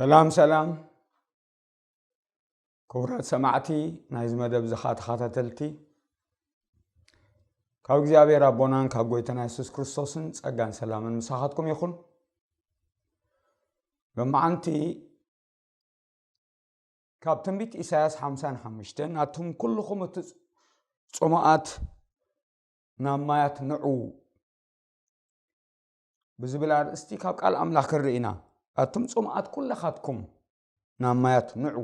ሰላም ሰላም። ክቡራት ሰማዕቲ ናይዚ መደብ ዝኻ ተኸታተልቲ፣ ካብ እግዚኣብሔር ኣቦናን ካብ ጎይታና የሱስ ክርስቶስን ጸጋን ሰላምን ምሳኻትኩም ይኹን። ሎማዓንቲ ካብ ትንቢት ኢሳያስ ሓምሳን ሓሙሽተን፣ ኣቱም ኩልኹም እቲ ጽ-፣ ጽሙኣት ናብ ማያት ንዑ ብዝብል ኣርእስቲ ካብ ቃል ኣምላኽ ክንርኢ ኢና። ኣቱም ጽሙኣት ኩለኻትኩም ናብ ማያት ንዑ።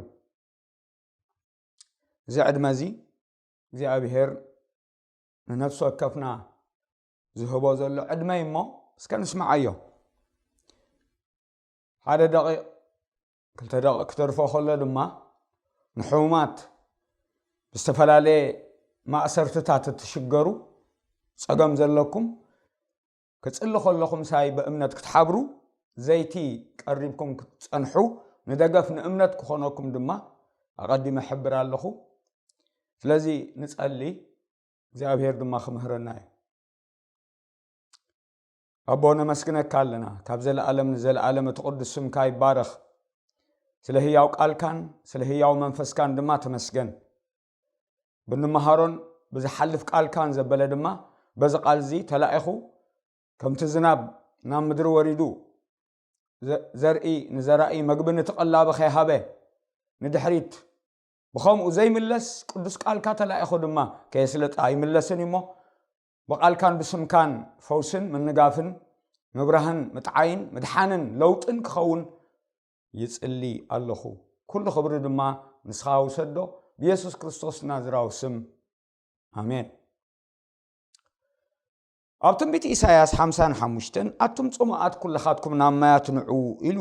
እዚ ዕድመ እዚ እግዚኣብሔር ንነፍሲ ወከፍና ዝህቦ ዘሎ ዕድመ እዩ እሞ፣ እስከ ንስምዓዮ። ሓደ ደቂቕ፣ ክልተ ደቂቕ ክተርፎ ከሎ ድማ፣ ንሕሙማት፣ ብዝተፈላለየ ማእሰርትታት እትሽገሩ፣ ጸገም ዘለኩም፣ ክጽሊ ከለኹም ሳይ ብእምነት ክትሓብሩ፣ ዘይቲ ቀሪብኩም ክትጸንሑ፣ ንደገፍ ንእምነት ክኾነኩም ድማ ኣቐዲመ እሕብር ኣለኹ። ስለዚ ንጸሊ፣ እግዚኣብሔር ድማ ክምህረና እዩ። ኣቦ፣ ነመስግነካ ኣለና። ካብ ዘለኣለም ንዘለኣለም እቲ ቅዱስ ስምካ ይባረኽ። ስለ ህያው ቃልካን ስለ ህያው መንፈስካን ድማ ተመስገን። ብንመሃሮን ብዝሓልፍ ቃልካን ዘበለ ድማ በዚ ቃል እዚ ተላኢኹ፣ ከምቲ ዝናብ ናብ ምድሪ ወሪዱ ዘ-፣ ዘርኢ ንዘራኢ መግቢ ነቲ ቀላቢ ከይሃበ፣ ንድሕሪት ብኸምኡ ዘይምለስ ቅዱስ ቃልካ ተላኢኹ ድማ ከየስለጠ ኣይምለስን እዩ እሞ፣ ብቃልካን ብስምካን ፈውስን ምንጋፍን ምብራህን ምጥዓይን ምድሓንን ለውጥን ክኸውን ይጽሊ ኣለኹ። ኩሉ ክብሪ ድማ ንስኻ ውሰዶ፣ ብየሱስ ክርስቶስ ናዝራዊ ስም፣ ኣሜን። ኣብ ትንቢት ኢሳያስ ሓምሳን ሓሙሽተን፣ ኣቱም ጽሙኣት ኩልኻትኩም ናብ ማያት ንዑ ኢሉ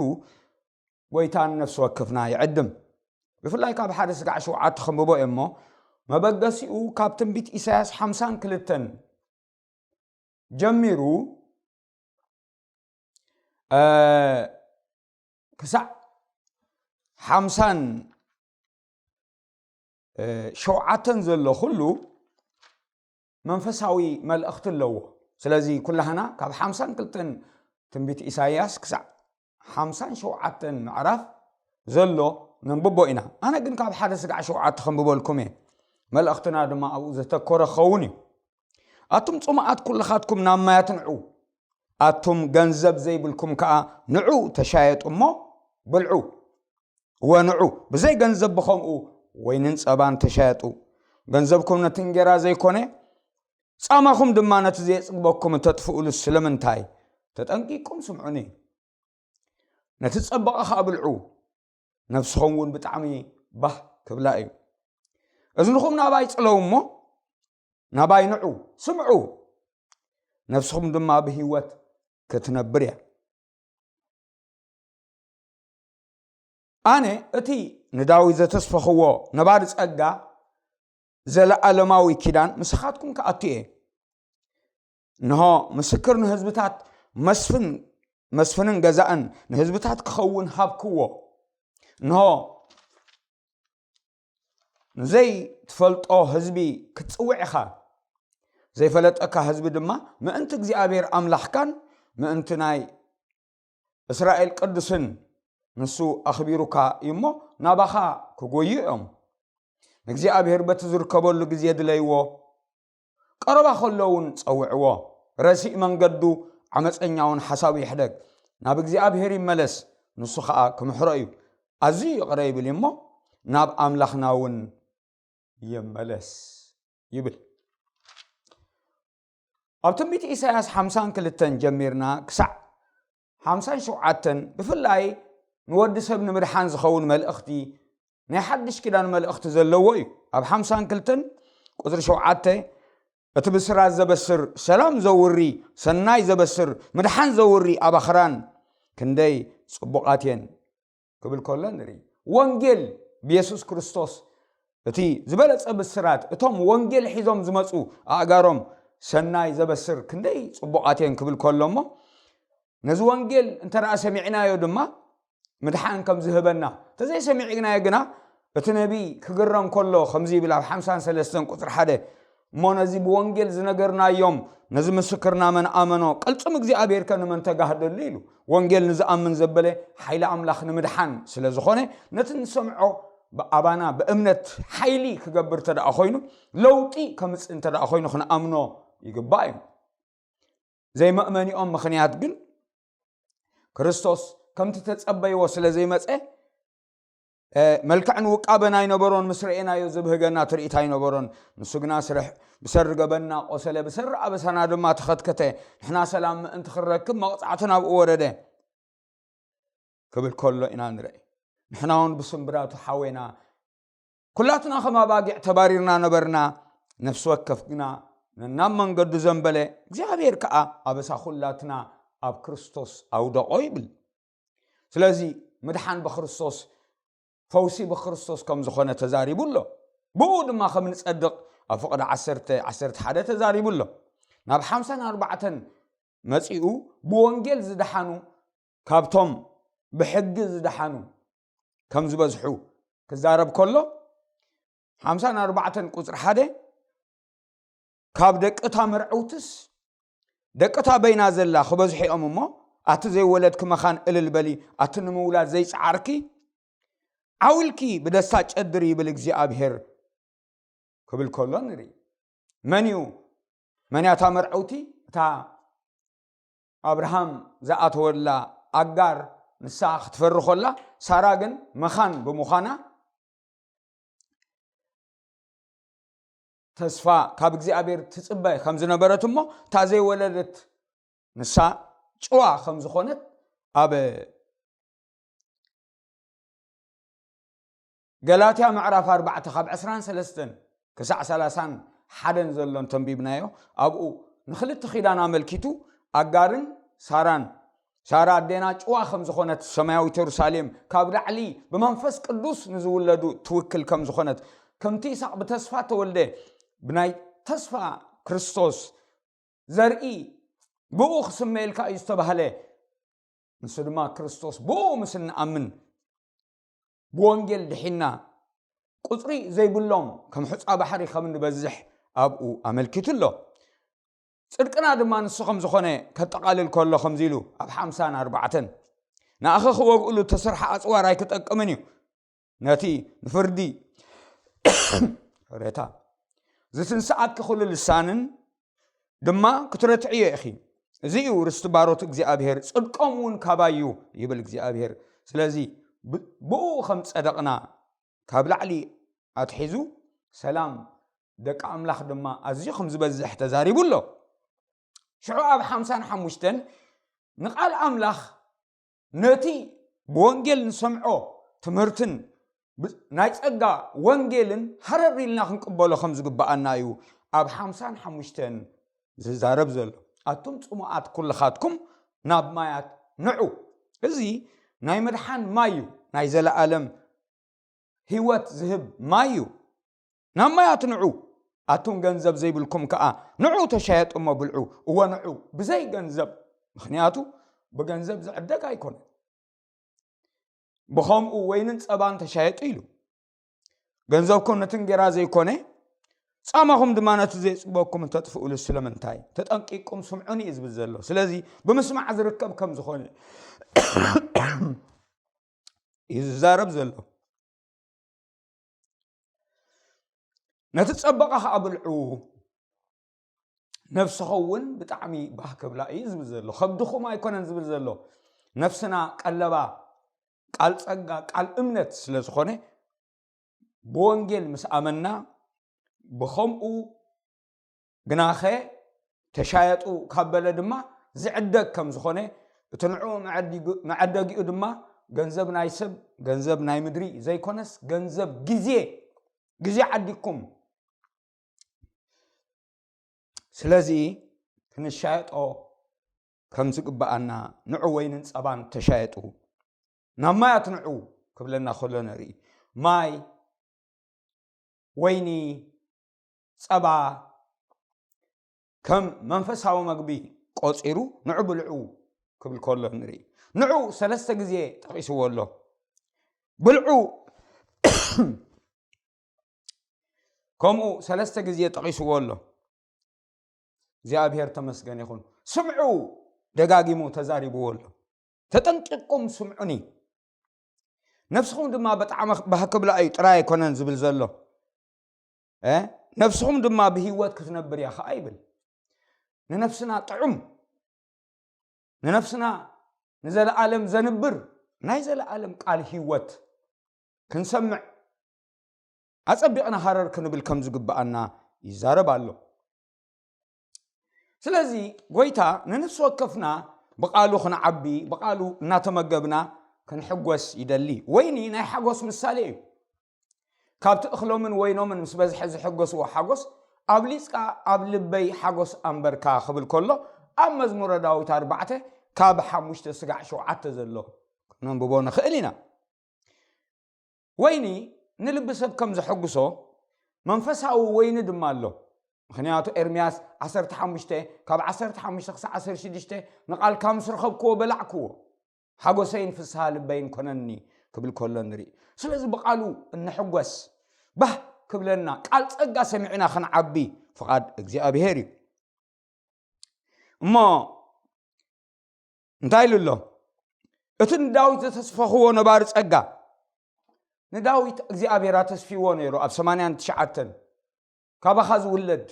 ጎይታ ንነፍሲ ወከፍና ይዕድም። ብፍላይ ካብ ሓደ ስጋዕ ሸውዓተ ከንብቦ እየ እሞ፣ መበገሲኡ ካብ ትንቢት ኢሳያስ ሓምሳን ክልተን ጀሚሩ፣ እ፣ ክሳዕ ሓምሳን፣ እ፣ ሸውዓተን ዘሎ ኩሉ መንፈሳዊ መልእኽቲ ኣለዎ። ስለዚ ኩላህና ካብ ሓምሳን ክልተን ትንቢት ኢሳይያስ ክሳዕ ሓምሳን ሸውዓተን ምዕራፍ ዘሎ ነንብቦ ኢና። ኣነ ግን ካብ ሓደ ስጋዕ ሸውዓተ ከንብበልኩም እየ። መልእኽትና ድማ ኣብኡ ዘተኮረ ክኸውን እዩ። ኣቱም ጽሙኣት ኩልኻትኩም ናብ ማያት ንዑ፣ ኣቱም ገንዘብ ዘይብልኩም ከኣ ንዑ ተሻየጡ እሞ ብልዑ። እወ ንዑ፣ ብዘይ ገንዘብ ብኸምኡ ወይንን ጸባን ተሻየጡ። ገንዘብኩም ነቲ እንጌራ ዘይኮነ፣ ጻማኹም ድማ ነቲ ዘየጽግበኩም እተጥፍኡሉ ስለምንታይ? ተጠንቂቁም ስምዑኒ። ነቲ ጸበቐ ኸኣ ብልዑ፣ ነፍስኹም እውን ብጣዕሚ ባህ ክብላ እዩ። እዝንኹም ናባይ ጽለዉ እሞ፣ ናባይ ንዑ፣ ስምዑ፣ ነፍስኹም ድማ ብህይወት ክትነብር እያ። ኣነ እቲ ንዳዊት ዘተስፈኽዎ ነባሪ ጸጋ ዘለኣለማዊ ኪዳን ምሳኻትኩም ክኣቱ እየ። እንሆ፣ ምስክር ንህዝብታት፣ መስፍን፣ መስፍንን ገዛእን ንህዝብታት ክኸውን ሃብክዎ። እንሆ፣ ንዘይትፈልጦ ህዝቢ ክትጽውዕ ኢኻ። ዘይፈለጠካ ህዝቢ ድማ ምእንቲ እግዚኣብሔር ኣምላኽካን ምእንቲ ናይ እስራኤል ቅዱስን ንሱ ኣኽቢሩካ እዩ እሞ፣ ናባኻ ክጎዩ እዮም። ንእግዚኣብሔር በቲ ዝርከበሉ ግዜ ድለይዎ፣ ቀረባ ከሎ እውን ጸውዕዎ። ረሲእ መንገዱ፣ ዓመፀኛ እውን ሓሳቡ ይሕደግ። ናብ እግዚኣብሔር ይመለስ፣ ንሱ ኸኣ ክምሕሮ እዩ። ኣዝዩ ይቕረ ይብል እዩ እሞ፣ ናብ ኣምላኽና እውን ይመለስ ይብል። ኣብ ትንቢት ኢሳያስ ሓምሳን ክልተን ጀሚርና ክሳዕ ሓምሳን ሸውዓተን ብፍላይ ንወዲ ሰብ ንምድሓን ዝኸውን መልእኽቲ፣ ናይ ሓድሽ ኪዳን መልእኽቲ ዘለዎ እዩ። ኣብ ሓምሳን ክልተን ቁጽሪ ሸውዓተ፣ እቲ ብስራት ዘበስር፣ ሰላም ዘውሪ፣ ሰናይ ዘበስር፣ ምድሓን ዘውሪ ኣባኽራን ክንደይ ጽቡቓት እየን ክብል ከሎ ንርኢ። ወንጌል ብየሱስ ክርስቶስ እቲ ዝበለጸ ብስራት፣ እቶም ወንጌል ሒዞም ዝመጹ ኣእጋሮም ሰናይ ዘበስር ክንደይ ጽቡቓት እየን ክብል ከሎ እሞ፣ ነዚ ወንጌል እንተ ደኣ ሰሚዕናዮ ድማ ምድሓን ከም ዝህበና፣ እንተዘይሰሚዕናዮ ግና እቲ ነቢይ ክግረም ከሎ ከምዚ ይብል ኣብ ሓምሳን ሰለስተን ቁጽሪ ሓደ፣ እሞ ነዚ ብወንጌል ዝነገርናዮም ነዚ ምስክርና መን ኣመኖ ቅልጽም እግዚኣብሔር ከ ንመን ተጋህደሉ ኢሉ። ወንጌል ንዝኣምን ዘበለ ሓይሊ ኣምላኽ ንምድሓን ስለ ዝኾነ ነቲ ንሰምዖ ብኣባና ብእምነት ሓይሊ ክገብር እንተ ደኣ ኮይኑ ለውጢ ከምጽእ እንተ ደኣ ኮይኑ ክንኣምኖ ይግባእ እዩ። ዘይመእመኒኦም ምኽንያት ግን ክርስቶስ ከምቲ ተጸበይዎ ስለ ዘይመጸ መልክዕን ውቃበን ኣይነበሮን። ምስ ረኤናዮ ዝብህገና ትርኢት ኣይነበሮን። ንሱ ግና ስርሕ ብሰሪ ገበንና ቆሰለ፣ ብሰሪ ኣበሳና ድማ ተኸትከተ። ንሕና ሰላም ምእንቲ ክንረክብ መቕጻዕቲ ናብኡ ወረደ ክብል ከሎ ኢና ንርኢ። ንሕና እውን ብስምብራቱ ሓዌና ኩላትና ከም ኣባጊዕ ተባሪርና ነበርና፣ ነፍሲ ወከፍ ግና ነናብ መንገዱ ዘንበለ፣ እግዚኣብሔር ከኣ ኣበሳ ኩላትና ኣብ ክርስቶስ ኣውደቖ ይብል። ስለዚ ምድሓን ብክርስቶስ፣ ፈውሲ ብክርስቶስ ከም ዝኾነ ተዛሪቡ ኣሎ። ብኡ ድማ ከም ንጸድቕ ኣብ ፍቕዲ ዓሰርተ ዓሰርተ ሓደ ተዛሪቡ ኣሎ። ናብ ሓምሳን ኣርባዕተን መጺኡ ብወንጌል ዝደሓኑ ካብቶም ብሕጊ ዝደሓኑ ከም ዝበዝሑ ክዛረብ ከሎ ሓምሳን ኣርባዕተን ቁጽሪ ሓደ ካብ ደቂ እታ መርዐውትስ ደቂ እታ በይና ዘላ ክበዝሑ እዮም እሞ ኣቲ ዘይወለድኪ መኻን እልል በሊ ኣቲ ንምውላድ ዘይጸዓርኪ ዓው ኢልኪ ብደስታ ጨድሪ ይብል እግዚኣብሔር ክብል ከሎ ንርኢ። መን እዩ መን እያ እታ መርዐውቲ? እታ ኣብርሃም ዝኣተወላ ኣጋር ንሳ ክትፈሪ ከላ ሳራ ግን መኻን ብምዃና ተስፋ ካብ እግዚኣብሔር ትጽበ ከም ዝነበረት እሞ እታ ዘይወለደት ንሳ ጭዋ ከም ዝኾነት ኣብ ገላትያ ምዕራፍ ኣርባዕተ ካብ ዕስራን ሰለስተን ክሳዕ ሰላሳን ሓደን ዘሎን ተንቢብናዮ። ኣብኡ ንክልተ ኪዳን ኣመልኪቱ ኣጋርን ሳራን ሳራ ኣዴና ጭዋ ከም ዝኾነት ሰማያዊት የሩሳሌም ካብ ላዕሊ ብመንፈስ ቅዱስ ንዝውለዱ ትውክል ከም ዝኾነት ከምቲ ይስሐቅ ብተስፋ ተወልደ ብናይ ተስፋ ክርስቶስ ዘርኢ ብኡ ክስመየልካ እዩ ዝተባህለ ንሱ ድማ ክርስቶስ ብኡ ምስ እንኣምን ብወንጌል ድሒና ቁፅሪ ዘይብሎም ከም ሑፃ ባሕሪ ከም እንበዝሕ ኣብኡ ኣመልኪቱ ኣሎ። ጽድቅና ድማ ንሱ ከም ዝኾነ ከጠቓልል ከሎ ከምዚ ኢሉ ኣብ ሓምሳን ኣርባዕተን ንኣኸ ክወግእሉ እተሰርሐ ኣጽዋር ኣይክጠቅምን እዩ ነቲ ንፍርዲ ሬታ ዝትንስኣኪ ኩሉ ልሳንን ድማ ክትረትዕዮ ኢኺ። እዚ እዩ ርስቲ ባሮት እግዚኣብሔር፣ ጽድቆም እውን ካባይ እዩ ይብል እግዚኣብሔር። ስለዚ ብ- ብኡ ከም ጸደቕና ካብ ላዕሊ ኣትሒዙ ሰላም ደቂ ኣምላኽ ድማ ኣዝዩ ከም ዝበዝሕ ተዛሪቡ ኣሎ። ሽዑ ኣብ ሓምሳን ሓሙሽተን ንቓል ኣምላኽ ነቲ ብወንጌል ንሰምዖ ትምህርትን ብ- ናይ ጸጋ ወንጌልን ሃረር ኢልና ክንቅበሎ ከም ዝግብኣና እዩ ኣብ ሓምሳን ሓሙሽተን ዝዛረብ ዘሎ። ኣቱም ጽሙኣት ኩልኻትኩም ናብ ማያት ንዑ። እዚ ናይ ምድሓን ማይ እዩ፣ ናይ ዘለኣለም ህይወት ዝህብ ማይ እዩ። ናብ ማያት ንዑ። ኣቱም ገንዘብ ዘይብልኩም ከኣ ንዑ ተሻየጡ እሞ ብልዑ። እወ ንዑ ብዘይ ገንዘብ፣ ምኽንያቱ ብገንዘብ ዝዕደግ ኣይኮነን። ብኸምኡ ወይንን ጸባን ተሻየጡ ኢሉ። ገንዘብኩም ነቲ እንጌራ ዘይኮነ ጻማኹም ድማ ነቲ ዘይጽበኩም እንተጥፍኡሉ ስለምንታይ? ተጠንቂቅኩም ስምዑኒ እዩ ዝብል ዘሎ። ስለዚ ብምስማዕ ዝርከብ ከም ዝኾነ እዩ ዝዛረብ ዘሎ። ነቲ ጸበቓ ኸኣ ብልዑ ነፍስኸ እውን ብጣዕሚ ባህ ክብላ እዩ ዝብል ዘሎ። ከብድኹም ኣይኮነን ዝብል ዘሎ። ነፍስና ቀለባ ቃል ጸጋ ቃል እምነት ስለ ዝኾነ ብወንጌል ምስ ኣመና ብኸምኡ ግናኸ ተሻየጡ ካብ በለ ድማ ዝዕደግ ከም ዝኾነ እቲ ንዕኡ መዐዲጉ- መዐደጊኡ ድማ ገንዘብ ናይ ሰብ ገንዘብ ናይ ምድሪ ዘይኮነስ ገንዘብ ግዜ ግዜ ዓዲግኩም ስለዚ ክንሻየጦ ከም ዝግብኣና ንዑ ወይንን ጸባን ተሻየጡ ናብ ማያት ንዑ ክብለና ከሎ ንርኢ። ማይ፣ ወይኒ፣ ጸባ ከም መንፈሳዊ መግቢ ቆጺሩ ንዑ ብልዑ ክብል ከሎ ንርኢ። ንዑ ሰለስተ ግዜ ጠቒስዎ ኣሎ። ብልዑ ከምኡ ሰለስተ ግዜ ጠቒስዎ ኣሎ። እግዚኣብሔር ተመስገን ይኹን። ስምዑ፣ ደጋጊሙ ተዛሪብዎ ኣሎ። ተጠንቂቕኩም ስምዑኒ፣ ነፍስኹም ድማ ብጣዕሚ ባህ ክብላ እዩ ጥራይ ኣይኮነን ዝብል ዘሎ። እ? ነፍስኹም ድማ ብህይወት ክትነብር እያ ኸዓ ይብል። ንነፍስና ጥዑም፣ ንነፍስና ንዘለኣለም ዘንብር ናይ ዘለኣለም ቃል ህይወት ክንሰምዕ ኣጸቢቕና ሃረር ክንብል ከም ዝግብኣና ይዛረብ ኣሎ። ስለዚ ጎይታ ንነፍሲ ወከፍና ብቓሉ ክንዓቢ፣ ብቓሉ እናተመገብና ክንሕጎስ ይደሊ። ወይኒ ናይ ሓጎስ ምሳሌ እዩ። ካብቲ እኽሎምን ወይኖምን ምስ በዝሐ ዝሕጎስዎ ሓጎስ ኣብሊጽካ ኣብ ልበይ ሓጎስ ኣንበርካ ክብል ከሎ፣ ኣብ መዝሙረ ዳዊት ኣርባዕተ ካብ ሓሙሽተ ስጋዕ ሸውዓተ ዘሎ ክነንብቦ ንኽእል ኢና። ወይኒ ንልቢ ሰብ ከም ዘሐጉሶ መንፈሳዊ ወይኒ ድማ ኣሎ። ምኽንያቱ ኤርምያስ ዓሰርተ ሓሙሽተ ካብ ዓሰርተ ሓሙሽተ ክሳዕ ዓሰርተ ሽዱሽተ ንቓልካ ምስ ረኸብክዎ በላዕክዎ፣ ሓጎሰይን ፍስሃ ልበይን ኮነኒ ክብል ከሎ ንርኢ። ስለዚ ብቓሉ እንሕጎስ፣ ባህ ክብለና፣ ቃል ጸጋ ሰሚዕና ክንዓቢ ፍቓድ እግዚኣብሔር እዩ። እሞ እንታይ ኢሉ ኣሎ? እቲ ንዳዊት ዘተስፈኽዎ ነባሪ ጸጋ፣ ንዳዊት እግዚኣብሔር ኣተስፊዎ ነይሩ። ኣብ ሰማንያን ትሽዓተን ካባኻ ዝውለድ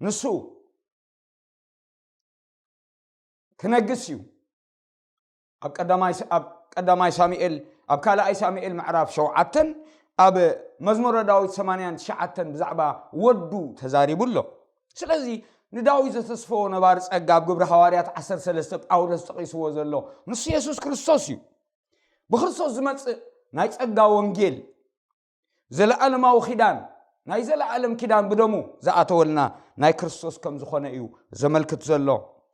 ንሱ ክነግስ እዩ። ኣብ ቀዳማይ ሳ-፣ ኣብ ቀዳማይ ሳሙኤል፣ ኣብ ካልኣይ ሳሙኤል ምዕራፍ ሸውዓተን ኣብ መዝሙረ ዳዊት ሰማንያን ትሽዓተን ብዛዕባ ወዱ ተዛሪቡ ኣሎ። ስለዚ ንዳዊት ዘተስፈዎ ነባሪ ጸጋ ኣብ ግብሪ ሃዋርያት ዓሰርተ ሰለስተ ጳውሎስ ጠቒስዎ ዘሎ ንሱ የሱስ ክርስቶስ እዩ። ብክርስቶስ ዝመጽእ ናይ ጸጋ ወንጌል ዘለኣለማዊ ኪዳን፣ ናይ ዘለኣለም ኪዳን ብደሙ ዝኣተወልና ናይ ክርስቶስ ከም ዝኾነ እዩ ዘመልክት ዘሎ።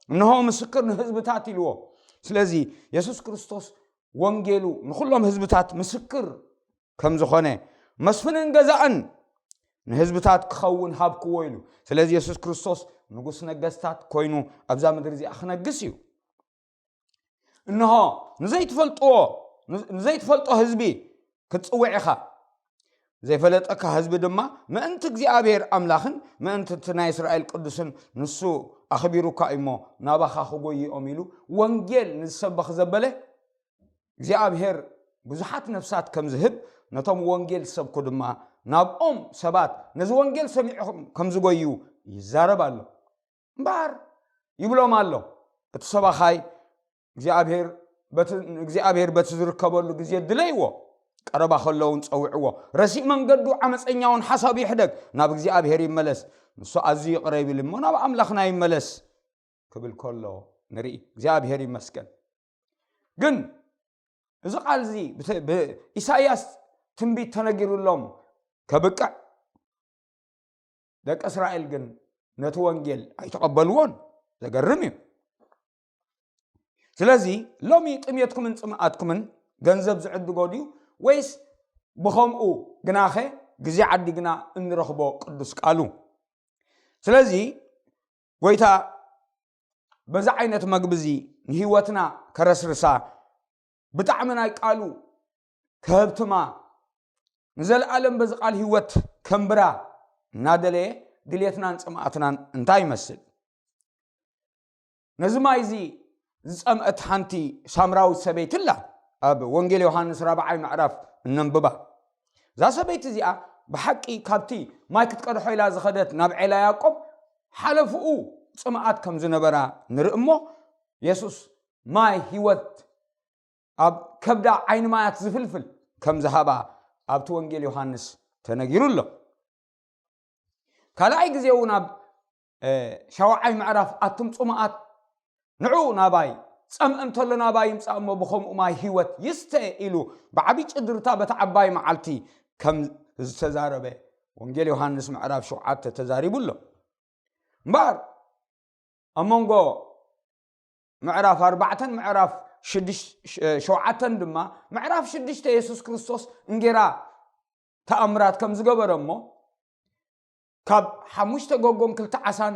እንሆ ምስክር ንህዝብታት ኢልዎ። ስለዚ የሱስ ክርስቶስ ወንጌሉ ንኹሎም ህዝብታት ምስክር ከም ዝኾነ፣ መስፍንን ገዛእን ንህዝብታት ክኸውን ሃብክዎ ኢሉ። ስለዚ የሱስ ክርስቶስ ንጉስ ነገስታት ኮይኑ ኣብዛ ምድሪ እዚኣ ክነግስ እዩ። እንሆ ንዘይትፈልጥዎ፣ ንዘይትፈልጦ ህዝቢ ክትጽውዕ ኢኻ። ዘይፈለጠካ ህዝቢ ድማ ምእንቲ እግዚኣብሔር ኣምላኽን ምእንቲ እቲ ናይ እስራኤል ቅዱስን ንሱ ኣኽቢሩካ እዩሞ ናባኻ ክጎይኦም ኢሉ ወንጌል ንዝሰበኽ ዘበለ እግዚኣብሔር ብዙሓት ነፍሳት ከም ዝህብ ነቶም ወንጌል ዝሰብኩ ድማ ናብኦም ሰባት ነዚ ወንጌል ሰሚዖም ከም ዝጎዩ ይዛረብ ኣሎ። እምበኣር ይብሎም ኣሎ፣ እቲ ሰባኻይ እግዚኣብሔር በቲ፣ እግዚኣብሔር በቲ ዝርከበሉ ግዜ ድለይዎ፣ ቀረባ ከሎ እውን ጸውዕዎ። ረሲእ መንገዱ ዓመፀኛውን ሓሳቡ ይሕደግ፣ ናብ እግዚኣብሔር ይመለስ፣ ንሱ ኣዝዩ ይቕረ ይብል እሞ ናብ ኣምላኽና ይመለስ ክብል ከሎ ንርኢ። እግዚኣብሔር ይመስገን። ግን እዚ ቃል እዚ ብተ-፣ ብኢሳይያስ ትንቢት ተነጊሩሎም ከብቅዕ፣ ደቂ እስራኤል ግን ነቲ ወንጌል ኣይተቐበልዎን። ዘገርም እዩ። ስለዚ ሎሚ ጥምየትኩምን ጽምኣትኩምን ገንዘብ ዝዕድጎ ድዩ ወይስ ብኸምኡ ግናኸ ግዜ ዓዲግና እንረኽቦ ቅዱስ ቃሉ? ስለዚ ጎይታ በዚ ዓይነት መግቢ እዚ ንህይወትና ከረስርሳ፣ ብጣዕሚ ናይ ቃሉ ከህብትማ፣ ንዘለኣለም በዚ ቃል ህይወት ከንብራ እናደለየ ድሌትናን ጽምኣትናን እንታይ ይመስል? ነዚ ማይ እዚ ዝጸምአት ሓንቲ ሳምራዊት ሰበይቲ ኣላ። ኣብ ወንጌል ዮሃንስ ራብዓይ ምዕራፍ እነንብባ። እዛ ሰበይቲ እዚኣ ብሓቂ ካብቲ ማይ ክትቀድሖ ኢላ ዝኸደት ናብ ዔላ ያዕቆብ ሓለፍኡ ጽምኣት ከም ዝነበራ ንርኢ እሞ፣ የሱስ ማይ ህይወት ኣብ ከብዳ ዓይኒ ማያት ዝፍልፍል ከም ዝሃባ ኣብቲ ወንጌል ዮሃንስ ተነጊሩ ኣሎ። ካልኣይ ግዜ እውን ኣብ፣ እ፣ ሻውዓይ ምዕራፍ ኣቱም ጽሙኣት ንዑ ናባይ፣ ጸምእ እንተሎ ናባይ ይምጻእ እሞ ብኸምኡ ማይ ህይወት ይስተ ኢሉ ብዓቢ ጭድርታ በቲ ዓባይ መዓልቲ ከም ዝተዛረበ ወንጌል ዮሃንስ ምዕራፍ ሸውዓተ ተዛሪቡ ኣሎ። እምበኣር ኣብ መንጎ ምዕራፍ ኣርባዕተን ምዕራፍ ሽዱሽ-፣ ሸውዓተን ድማ ምዕራፍ ሽዱሽተ የሱስ ክርስቶስ እንጌራ ተኣምራት ከም ዝገበረ እሞ ካብ ሓሙሽተ ጎጎን ክልተ ዓሳን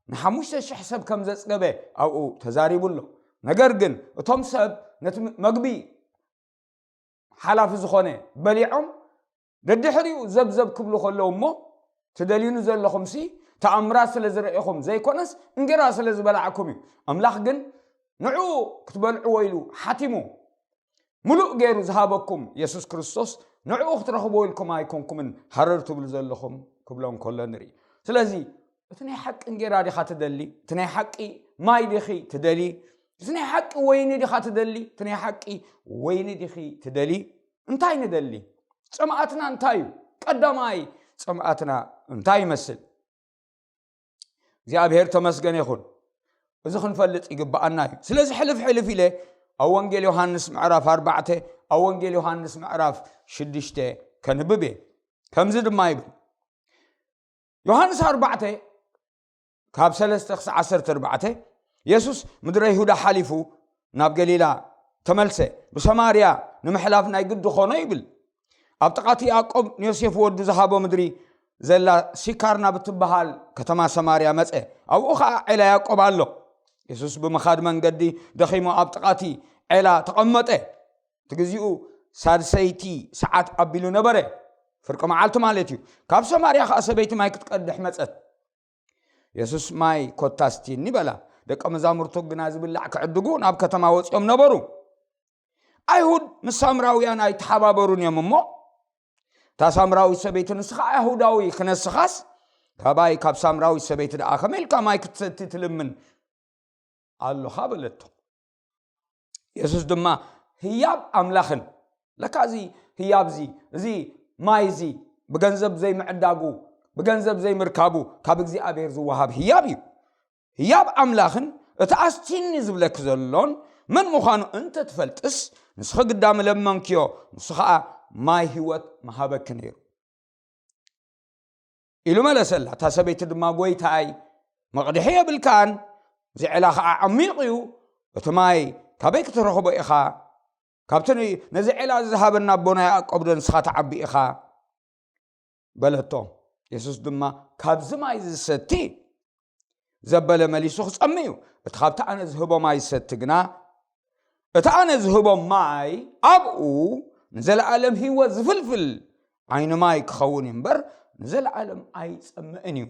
ንሓሙሽተ ሽሕ ሰብ ከም ዘጽገበ ኣብኡ ተዛሪቡ ኣሎ። ነገር ግን እቶም ሰብ ነቲ መግቢ ሓላፊ ዝኾነ በሊዖም ደድሕሪኡ ዘብዘብ ክብሉ ከለዉ እሞ ትደልዩኒ ዘለኹምሲ ተኣምራት ስለ ዝረኤኹም ዘይኮነስ፣ እንጌራ ስለ ዝበላዕኩም እዩ። ኣምላኽ ግን ንዕኡ ክትበልዕዎ ኢሉ ሓቲሙ፣ ምሉእ ገይሩ ዝሃበኩም የሱስ ክርስቶስ ንዕኡ ክትረኽብዎ ኢልኩም ኣይኮንኩምን ሃረር ትብሉ ዘለኹም ክብሎም ከሎ ንርኢ። ስለዚ እቲ ናይ ሓቂ እንጌራ ዲኻ ትደሊ? እቲ ናይ ሓቂ ማይ ዲኺ ትደሊ? እቲ ናይ ሓቂ ወይኒ ዲኻ ትደሊ? እቲ ናይ ሓቂ ወይኒ ዲኺ ትደሊ? እንታይ ንደሊ? ጽምኣትና እንታይ እዩ? ቀዳማይ ጽምኣትና እንታይ ይመስል? እግዚኣብሔር ተመስገን ይኹን። እዚ ክንፈልጥ ይግብኣና እዩ። ስለዚ ሕልፍ ሕልፍ ኢለ ኣብ ወንጌል ዮሃንስ ምዕራፍ ኣርባዕተ፣ ኣብ ወንጌል ዮሃንስ ምዕራፍ ሽዱሽተ ከንብብ እየ። ከምዚ ድማ ይብል። ዮሃንስ ኣርባዕተ ካብ ሰለስተ ክሳዕ ዓሰርተ ኣርባዕተ፣ የሱስ ምድረ ይሁዳ ሓሊፉ ናብ ገሊላ ተመልሰ። ብሰማርያ ንምሕላፍ ናይ ግዲ ኾኖ ይብል። ኣብ ጥቓ እቲ ያዕቆብ ንዮሴፍ ወዱ ዝሃቦ ምድሪ ዘላ ሲካር ናብ እትበሃል ከተማ ሰማርያ መጸ። ኣብኡ ኸኣ ዔላ ያዕቆብ ኣሎ። የሱስ ብምኻድ መንገዲ ደኺሙ ኣብ ጥቓ እቲ ዔላ ተቐመጠ። እቲ ግዜኡ ሳድሰይቲ ሰዓት ኣቢሉ ነበረ። ፍርቂ መዓልቲ ማለት እዩ። ካብ ሰማርያ ኸኣ ሰበይቲ ማይ ክትቀድሕ መጸት። የሱስ ማይ ኮታ ስቲኒ በላ። ደቀ መዛሙርቱ ግና ዝብላዕ ክዕድጉ ናብ ከተማ ወጺኦም ነበሩ። ኣይሁድ ምስ ሳምራውያን ኣይተሓባበሩን እዮም እሞ፣ እታ ሳምራዊት ሰበይቲ ንስኻ ኣይሁዳዊ ክነስኻስ ካባይ ካብ ሳምራዊት ሰበይቲ ደኣ ከመይ ኢልካ ማይ ክትሰቲ ትልምን ኣለኻ በለቶ። የሱስ ድማ ህያብ ኣምላኽን ለካ እዚ ህያብ እዚ እዚ ማይ እዚ ብገንዘብ ዘይምዕዳጉ ብገንዘብ ዘይምርካቡ ካብ እግዚኣብሔር ዝወሃብ ህያብ እዩ። ህያብ ኣምላኽን እቲ ኣስቲኒ ዝብለኪ ዘሎን መን ምዃኑ እንተ ትፈልጥስ ንስኺ ግዳ ምለመንክዮ ንሱ ኸኣ ማይ ህይወት ምሃበኪ ነይሩ። ኢሉ መለሰላ። እታ ሰበይቲ ድማ ጎይታይ መቕድሒ የብልካን፣ እዚ ዔላ ኸዓ ዓሚቕ እዩ፣ እቲ ማይ ካበይ ክትረኽቦ ኢኻ? ካብቲ ነዚ ዔላ እዚ ዝሃበና ኣቦና ያዕቆብ ዶ ንስኻ ትዓቢ ኢኻ? በለቶ። የሱስ ድማ ካብዚ ማይ ዝሰቲ ዘበለ መሊሱ ክጸሚ እዩ፣ እቲ ካብቲ ኣነ ዝህቦ ማይ ዝሰቲ ግና እቲ ኣነ ዝህቦ ማይ ኣብኡ ንዘለኣለም ህይወት ዝፍልፍል ዓይኒ ማይ ክኸውን እዩ እምበር ንዘለኣለም ኣይጸምእን እዩ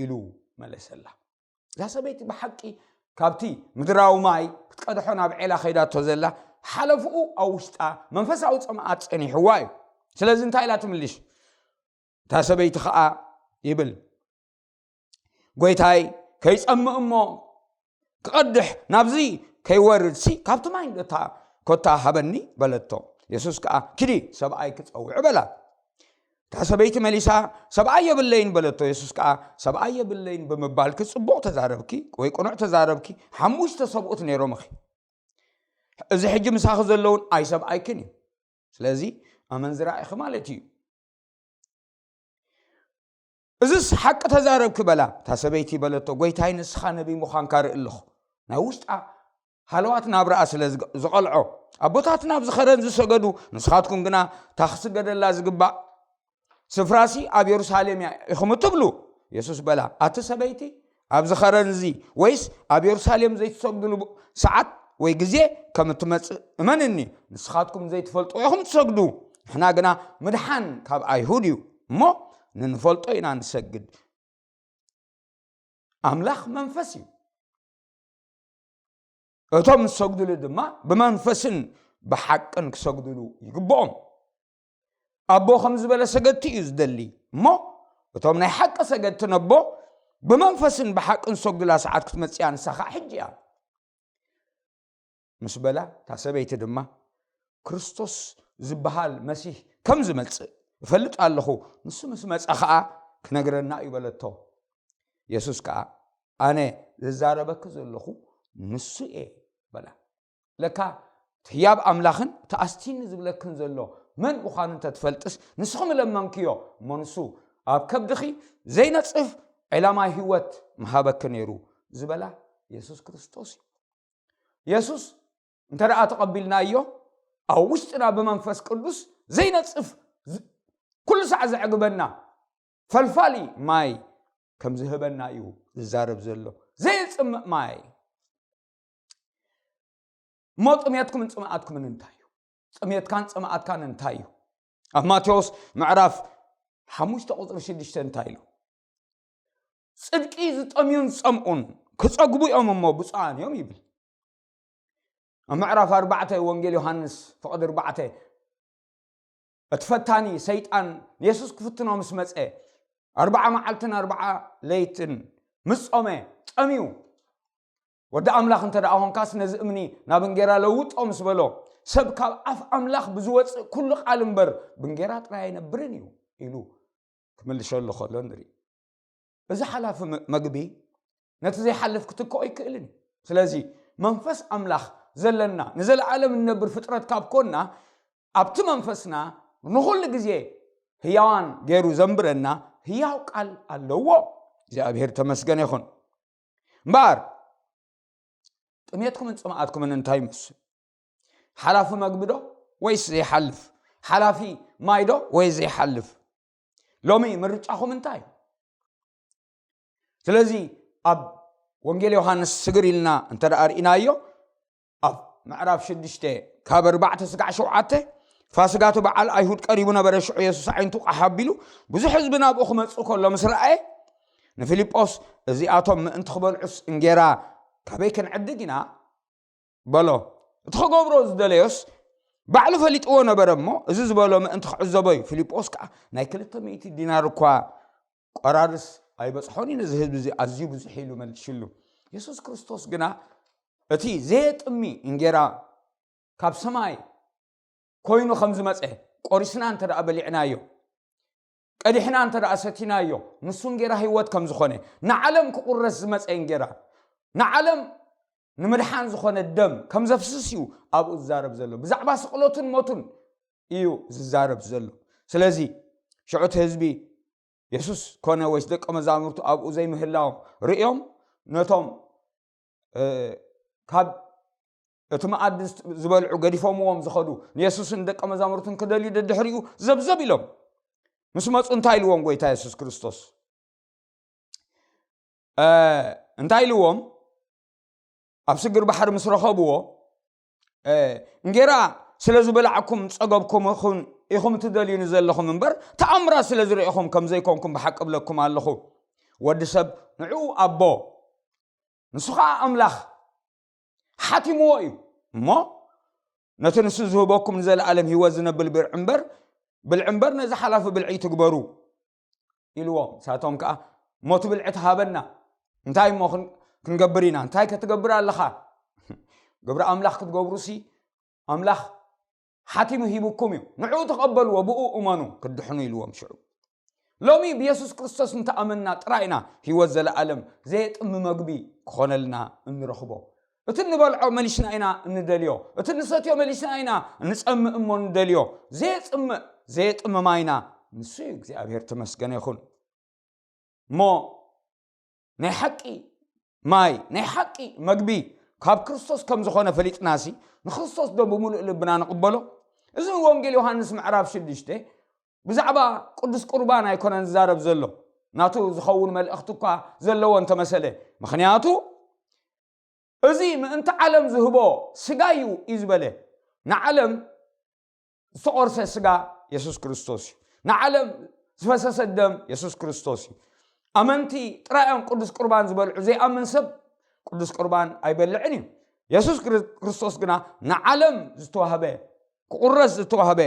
ኢሉ መለሰላ። እዛ ሰበይቲ ብሓቂ ካብቲ ምድራዊ ማይ ክትቀድሖ ናብ ዔላ ከይዳቶ ዘላ ሓለፍኡ ኣብ ውሽጣ መንፈሳዊ ጸምኣት ጸኒሕዋ እዩ። ስለዚ እንታይ ኢላ ትምልሽ? እታ ሰበይቲ ኸኣ ይብል ጎይታይ ከይጸምእ እሞ ክቐድሕ ናብዚ ከይወርድሲ ካብቲ ማይ እንዶ እታ ኮታ ሃበኒ በለቶ። የሱስ ከኣ ኪዲ ሰብኣይ ክጸውዕ በላ። እታ ሰበይቲ መሊሳ ሰብኣይ የብለይን በለቶ። የሱስ ከኣ ሰብኣይ የብለይን ብምባልኪ ጽቡቕ ተዛረብኪ ወይ ቅኑዕ ተዛረብኪ። ሓሙሽተ ሰብኡት ነይሮምኺ። እዚ ሕጂ ምሳኺ ዘለውን ኣይሰብኣይክን እዩ። ስለዚ ኣመንዝራ ኢኺ ማለት እዩ። እዝስ ሓቂ ተዛረብኪ በላ። እታ ሰበይቲ በለቶ ጎይታይ ንስኻ ነቢይ ምዃንካ ርኢ ኣለኹ። ናይ ውሽጣ ሃለዋት ናብርኣ ስለ ዝቐልዖ ኣቦታትና ኣብዚ ኸረን ዝሰገዱ ንስኻትኩም ግና እታ ክስገደላ ዝግባእ ስፍራሲ ኣብ የሩሳሌም እያ ኢኹም እትብሉ። የሱስ በላ ኣቲ ሰበይቲ ኣብዚ ኸረን እዚ ወይስ ኣብ የሩሳሌም ዘይትሰግድሉ ሰዓት ወይ ግዜ ከም እትመጽእ እመንኒ። ንስኻትኩም ዘይትፈልጡ ኢኹም ትሰግዱ፣ ንሕና ግና ምድሓን ካብ ኣይሁድ እዩ እሞ ንንፈልጦ ኢና ንሰግድ። ኣምላኽ መንፈስ እዩ። እቶም ዝሰግድሉ ድማ ብመንፈስን ብሓቅን ክሰግድሉ ይግብኦም። ኣቦ ከም ዝበለ ሰገድቲ እዩ ዝደሊ እሞ እቶም ናይ ሓቂ ሰገድቲ ነቦ ብመንፈስን ብሓቅን ዝሰግዱላ ሰዓት ክትመጽእ እያ፣ ንሳ ከዓ ሕጂ እያ ምስ በላ እታ ሰበይቲ ድማ ክርስቶስ ዝበሃል መሲህ ከም ዝመጽእ እፈልጥ ኣለኹ፣ ንሱ ምስ መጸ ከዓ ክነግረና እዩ በለቶ። የሱስ ከዓ ኣነ ዝዛረበኪ ዘለኹ ንሱ እየ በላ። ለካ እቲ ህያብ ኣምላኽን እቲ ኣስቲኒ ዝብለክን ዘሎ መን ምዃኑ እንተትፈልጥስ ንስኺ ምለመንክዮ እሞ ንሱ ኣብ ከብድኺ ዘይነጽፍ ዕላማ ህይወት ምሃበኪ ነይሩ ዝበላ የሱስ ክርስቶስ እዩ። የሱስ እንተ ደኣ ተቐቢልናዮ ኣብ ውሽጥና ብመንፈስ ቅዱስ ዘይነጽፍ ኩሉ ሳዕ ዘዕግበና ፈልፋሊ ማይ ከም ዝህበና እዩ ዝዛረብ ዘሎ። ዘየጽምእ ማይ። እሞ ጥሜትኩምን ጽምኣትኩምን እንታይ እዩ? ጥሜትካን ጽምኣትካን እንታይ እዩ? ኣብ ማቴዎስ ምዕራፍ ሓሙሽተ ቁፅሪ ሽዱሽተ እንታይ ኢሉ? ጽድቂ ዝጠምዩን ዝጸምኡን ክጸግቡ እዮም እሞ ብፁዓን እዮም ይብል። ኣብ ምዕራፍ ኣርባዕተ ወንጌል ዮሃንስ ፍቕዲ ኣርባዕተ፣ እቲ ፈታኒ ሰይጣን ንየሱስ ክፍትኖ ምስ መጸ፣ ኣርባዓ መዓልትን ኣርባዓ ለይትን ምስ ጾመ፣ ጸምዩ፣ "ወዲ ኣምላኽ እንተ ደኣ ኾንካስ፣ ነዚ እምኒ ናብ እንጌራ ለውጦ" ምስ በሎ፣ "ሰብ ካብ ኣፍ ኣምላኽ ብዝወጽእ ኩሉ ቃል እምበር ብእንጌራ ጥራይ ኣይነብርን እዩ" ኢሉ ክምልሸሉ ከሎ ንርኢ። እዚ ሓላፊ መ-፣ መግቢ ነቲ ዘይሓልፍ ክትክኦ ኣይክእልን እዩ። ስለዚ መንፈስ ኣምላኽ ዘለና ንዘለኣለም እንነብር ፍጥረት ካብ ኮንና፣ ኣብቲ መንፈስና ንኹሉ ግዜ ህያዋን ገይሩ ዘንብረና ህያው ቃል ኣለዎ። እግዚኣብሔር ተመስገን ይኹን። እምበኣር ጥሜትኩምን ጽምኣትኩምን እንታይ ይመስል? ሓላፊ መግቢ ዶ ወይስ ዘይሓልፍ? ሓላፊ ማይ ዶ ወይስ ዘይሓልፍ? ሎሚ ምርጫኹም እንታይ? ስለዚ ኣብ ወንጌል ዮሃንስ ስግር ኢልና እንተ ደኣ ርኢናዮ፣ ኣብ ምዕራፍ ሽዱሽተ ካብ ኣርባዕተ ስጋዕ ሸውዓተ፣ "ፋስጋ እቲ በዓል ኣይሁድ ቀሪቡ ነበረ፣ ሽዑ የሱስ ኣዒንቱ ቃሕ ኣቢሉ ብዙሕ ህዝቢ ናብኡ ክመጽእ ከሎ ምስ ረኣየ፣ ንፊልጶስ፣ 'እዚኣቶም ምእንቲ ክበልዑስ እንጌራ ካበይ ክንዕድግ ኢና?' በሎ። እቲ ክገብሮ ዝደለዮስ ባዕሉ ፈሊጥዎ ነበረ እሞ፣ እዚ ዝበሎ ምእንቲ ክዕዘቦ እዩ። ፊልጶስ ከኣ ናይ ክልተ ሚእቲ ዲናር እኳ ቆራርስ ኣይበጽሖን እዩ፣ ነዚ ህዝቢ እዚ ኣዝዩ ብዙሕ ኢሉ መልሽሉ። የሱስ ክርስቶስ ግና እቲ ዘየጥሚ እንጌራ ካብ ሰማይ ኮይኑ ከም ዝመጸ ቆሪስና እንተ ደኣ በሊዕናዮ፣ ቀዲሕና እንተ ደኣ ሰቲናዮ፣ ንሱ እንጌራ ህይወት ከም ዝኾነ፣ ንዓለም ክቑረስ ዝመጸ እንጌራ፣ ንዓለም ንምድሓን ዝኾነ ደም ከም ዘፍስስ እዩ ኣብኡ ዝዛረብ ዘሎ። ብዛዕባ ስቕለቱን ሞቱን እዩ ዝዛረብ ዘሎ። ስለዚ ሽዑ እቲ ህዝቢ የሱስ ኮነ ወይስ ደቀ መዛሙርቱ ኣብኡ ዘይምህላዎም ርእዮም፣ ነቶም፣ እ፣ ካብ እቲ መኣዲ ዝት-፣ ዝበልዑ ገዲፎምዎም ዝኸዱ ንየሱስን ደቀ መዛሙርቱን ክደልዩ ደድሕሪኡ ዘብዘብ ኢሎም። ምስ መጹ እንታይ ኢልዎም ጎይታ የሱስ ክርስቶስ? እ፣ እንታይ ኢልዎም? ኣብ ስግር ባሕሪ ምስ ረኸብዎ፣ እ፣ "እንጌራ ስለ ዝበላዕኩም ጸገብኩም ኢኹም፣ ኢኹም ትደልዩኒ ዘለኹም እምበር፣ ተኣምራት ስለ ዝረኢኹም ከም ዘይኮንኩም ብሓቂ እብለኩም ኣለኹ። ወዲ ሰብ ንዕኡ ኣቦ፣ ንሱ ኸኣ ኣምላኽ ሓቲምዎ እዩ። እሞ ነቲ ንሱ ዝህበኩም ንዘለኣለም ህይወት ዝነብል ብልዒ እምበር፣ ብልዒ እምበር ነዚ ሓላፊ ብልዒ ኣይትግበሩ" ኢልዎም። ንሳቶም ከኣ፣ "እሞ እቲ ብልዒ ተሃበና፣ እንታይ እሞ ክን-፣ ክንገብር ኢና? እንታይ ከ ትገብር ኣለኻ? ግብሪ ኣምላኽ ክትገብሩሲ፣ ኣምላኽ ሓቲሙ ሂቡኩም እዩ። ንዕኡ ተቐበልዎ፣ ብኡ እመኑ፣ ክትድሕኑ" ኢልዎም። ሽዑ ሎሚ ብየሱስ ክርስቶስ እንተኣመንና ጥራይ ኢና ህይወት ዘለኣለም ዘየጥሚ መግቢ ክኾነልና እንረኽቦ። እቲ እንበልዖ መሊስና ኢና እንደልዮ፣ እቲ እንሰትዮ መሊስና ኢና ንጸምእ እሞ እንደልዮ። ዘየጽምእ፣ ዘየጥሚ ማይና ንሱ እዩ። እግዚኣብሔር ተመስገነ ይኹን። እሞ ናይ ሓቂ ማይ፣ ናይ ሓቂ መግቢ ካብ ክርስቶስ ከም ዝኾነ ፈሊጥናሲ፣ ንክርስቶስ ዶ ብምሉእ ልብና ንቕበሎ? እዚ ወንጌል ዮሃንስ ምዕራፍ ሽዱሽተ ብዛዕባ ቅዱስ ቁርባን ኣይኮነን ዝዛረብ ዘሎ። ናቱ ዝኸውን መልእኽቲ እኳ ዘለዎ እንተመሰለ። ምኽንያቱ እዚ ምእንቲ ዓለም ዝህቦ ስጋ እዩ እዩ ዝበለ። ንዓለም ዝተቖርሰ ስጋ የሱስ ክርስቶስ እዩ። ንዓለም ዝፈሰሰ ደም የሱስ ክርስቶስ እዩ። ኣመንቲ ጥራይ እዮም ቅዱስ ቁርባን ዝበልዑ። ዘይኣምን ሰብ ቅዱስ ቁርባን ኣይበልዕን እዩ። የሱስ ክር-፣ ክርስቶስ ግና ንዓለም ዝተዋህበ፣ ክቑረስ ዝተዋህበ፣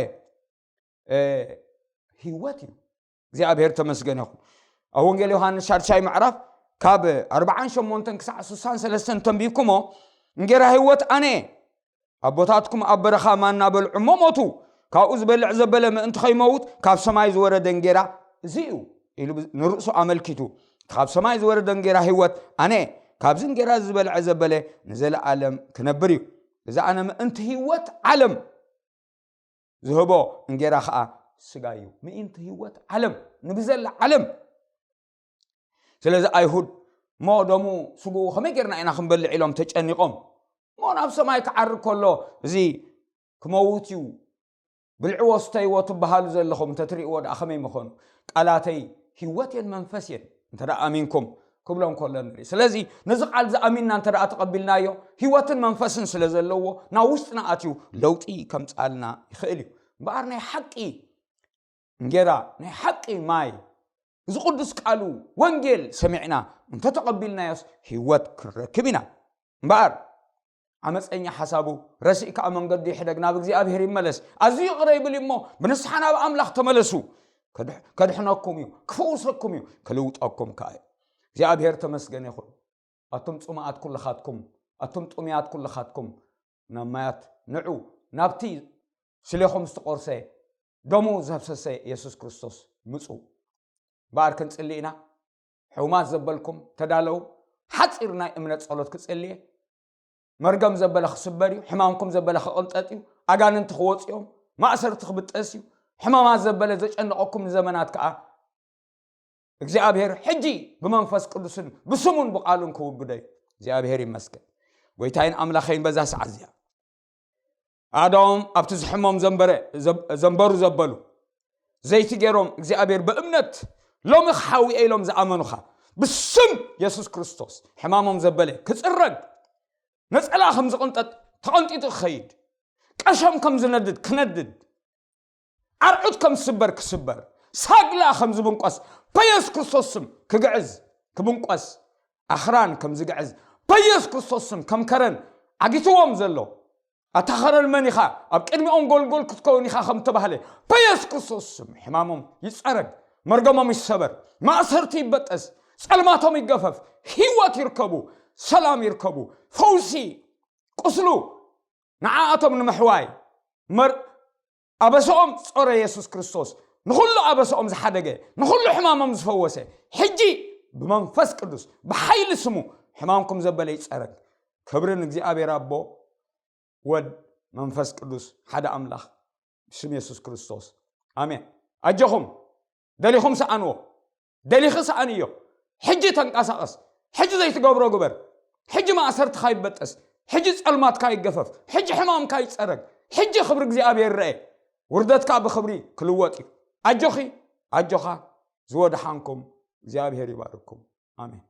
እ፣ ህይወት እዩ። እግዚኣብሔር ተመስገን ይኹን። ኣብ ወንጌል ዮሃንስ ሻድሻይ ምዕራፍ ካብ ኣርብዓን ሸሞንተን ክሳዕ ስሳን ሰለስተን ተንቢብኩሞ፣ "እንጌራ ህይወት ኣነ እየ። ኣቦታትኩም ኣብ በረኻ ማና በልዑ እሞ ሞቱ። ካብኡ ዝበልዕ ዘበለ ምእንቲ ከይመውት ካብ ሰማይ ዝወረደ እንጌራ እዚ እዩ" ኢሉ ብ-፣ ንርእሱ ኣመልኪቱ፣ "ካብ ሰማይ ዝወረደ እንጌራ ህይወት ኣነ እየ። ካብዚ እንጌራ እዚ ዝበልዐ ዘበለ ንዘለኣለም ክነብር እዩ። እዚ ኣነ ምእንቲ ህይወት ዓለም ዝህቦ እንጌራ ኸኣ ስጋ እዩ። ምእንቲ ህይወት ዓለም፣ ንብዘላ ዓለም." ስለዚ ኣይሁድ፣ "እሞ ደሙ ስግኡ ከመይ ጌርና ኢና ክንበልዕ?" ኢሎም ተጨኒቖም። እሞ ናብ ሰማይ ክዓርግ ከሎ፣ "እዚ ክመውት እዩ፣ ብልዕዎ ስተይዎ ትበሃሉ ዘለኹም፣ እንተትርእይዎ ደኣ ከመይ ምኾኑ? ቃላተይ ህይወት እየን መንፈስ እየን፣ እንተ ደኣ ኣሚንኩም" ክብሎም ከሎ ንርኢ። ስለዚ ነዚ ቃል እዚ ኣሚንና እንተ ደኣ ተቐቢልናዮ፣ ህይወትን መንፈስን ስለ ዘለዎ፣ ናብ ውሽጥና ኣትዩ ለውጢ ከምጽኣልና ይኽእል እዩ። እምበኣር ናይ ሓቂ እንጌራ፣ ናይ ሓቂ ማይ፣ እዚ ቅዱስ ቃሉ ወንጌል ሰሚዕና እንተተቐቢልናዮስ ህይወት ክንረክብ ኢና። እምበኣር ዓመፀኛ ሓሳቡ ረሲእ ከዓ መንገዱ ይሕደግ፣ ናብ እግዚኣብሔር ይመለስ። ኣዝዩ ይቕረ ይብል እዩ እሞ ብንስሓ ናብ ኣምላኽ ተመለሱ። ከድሕ- ከድሕነኩም እዩ፣ ክፈውሰኩም እዩ፣ ክልውጠኩም ከዓ እዩ። እግዚኣብሔር ተመስገን ይኹን። ኣቱም ጽሙኣት ኩልኻትኩም፣ ኣቱም ጥሙያት ኩልኻትኩም ናብ ማያት ንዑ፣ ናብቲ ስሌኹም ዝተቖርሰ ደሙ ዘፍሰሰ የሱስ ክርስቶስ ምጹ። እምበኣር ክንጽሊ ኢና። ሕሙማት ዘበልኩም ተዳለዉ። ሓጺር ናይ እምነት ጸሎት ክጽልየ። መርገም ዘበለ ክስበር እዩ። ሕማምኩም ዘበለ ክቕንጠጥ እዩ። ኣጋንንቲ ክወጽኦም፣ ማእሰርቲ ክብጠስ እዩ። ሕማማት ዘበለ ዘጨነቐኩም ንዘመናት ከኣ እግዚኣብሔር ሕጂ ብመንፈስ ቅዱስን ብስሙን ብቓሉን ክውግዶ እዩ። እግዚኣብሔር ይመስገን። ጎይታይን ኣምላኸይን በዛ ሰዓት እዚኣ ኣዳም ኣብቲ ዝሕሞም ዘንበረ- ዘብ- ዘንበሩ ዘበሉ ዘይቲ ገይሮም እግዚኣብሔር ብእምነት ሎሚ ክሓውየ ኢሎም ዝኣመኑኻ ብስም የሱስ ክርስቶስ ሕማሞም ዘበለ ክጽረግ፣ ነጸላ ከም ዝቕንጠጥ ተቐንጢጡ ክኸይድ፣ ቀሸም ከም ዝነድድ ክነድድ፣ ኣርዑት ከም ዝስበር ክስበር፣ ሳግላ ከም ዝብንቆስ በየሱስ ክርስቶስ ስም ክግዕዝ ክብንቆስ፣ ኣኽራን ከም ዝግዕዝ በየሱስ ክርስቶስ ስም ከም ከረን ዓጊትዎም ዘሎ ኣታ ኸረን መን ኢኻ? ኣብ ቅድሚኦም ጎልጎል ክትከውን ኢኻ ከም ተባህለ በየሱስ ክርስቶስ ስም ሕማሞም ይጸረግ፣ መርገሞም ይሰበር፣ ማእሰርቲ ይበጠስ፣ ጸልማቶም ይገፈፍ፣ ህይወት ይርከቡ፣ ሰላም ይርከቡ፣ ፈውሲ ቁስሉ ንዓኣቶም ንምሕዋይ መር ኣበሰኦም ጾረ የሱስ ክርስቶስ ንኹሉ ኣበሰኦም ዝሓደገ ንኹሉ ሕማሞም ዝፈወሰ ሕጂ ብመንፈስ ቅዱስ ብሓይሊ ስሙ ሕማምኩም ዘበለ ይጸረግ። ክብሪ ንእግዚኣብሔር ኣቦ ወድ መንፈስ ቅዱስ ሓደ ኣምላኽ ብስም የሱስ ክርስቶስ ኣሜን። ኣጆኹም ደሊኹም ሰኣንዎ፣ ደሊኺ ሰኣንዮ። ሕጂ ተንቀሳቐስ፣ ሕጂ ዘይትገብሮ ግበር። ሕጂ ማእሰርትኻ ይበጠስ፣ ሕጂ ጸልማትካ ይገፈፍ፣ ሕጂ ሕማምካ ይጸረግ፣ ሕጂ ክብሪ እግዚኣብሔር ይረአ፣ ውርደትካ ብኽብሪ ክልወጥ እዩ። ኣጆኺ ኣጆኻ ዝወድሓንኩም እግዚኣብሔር ይባርኩም። ኣሜን።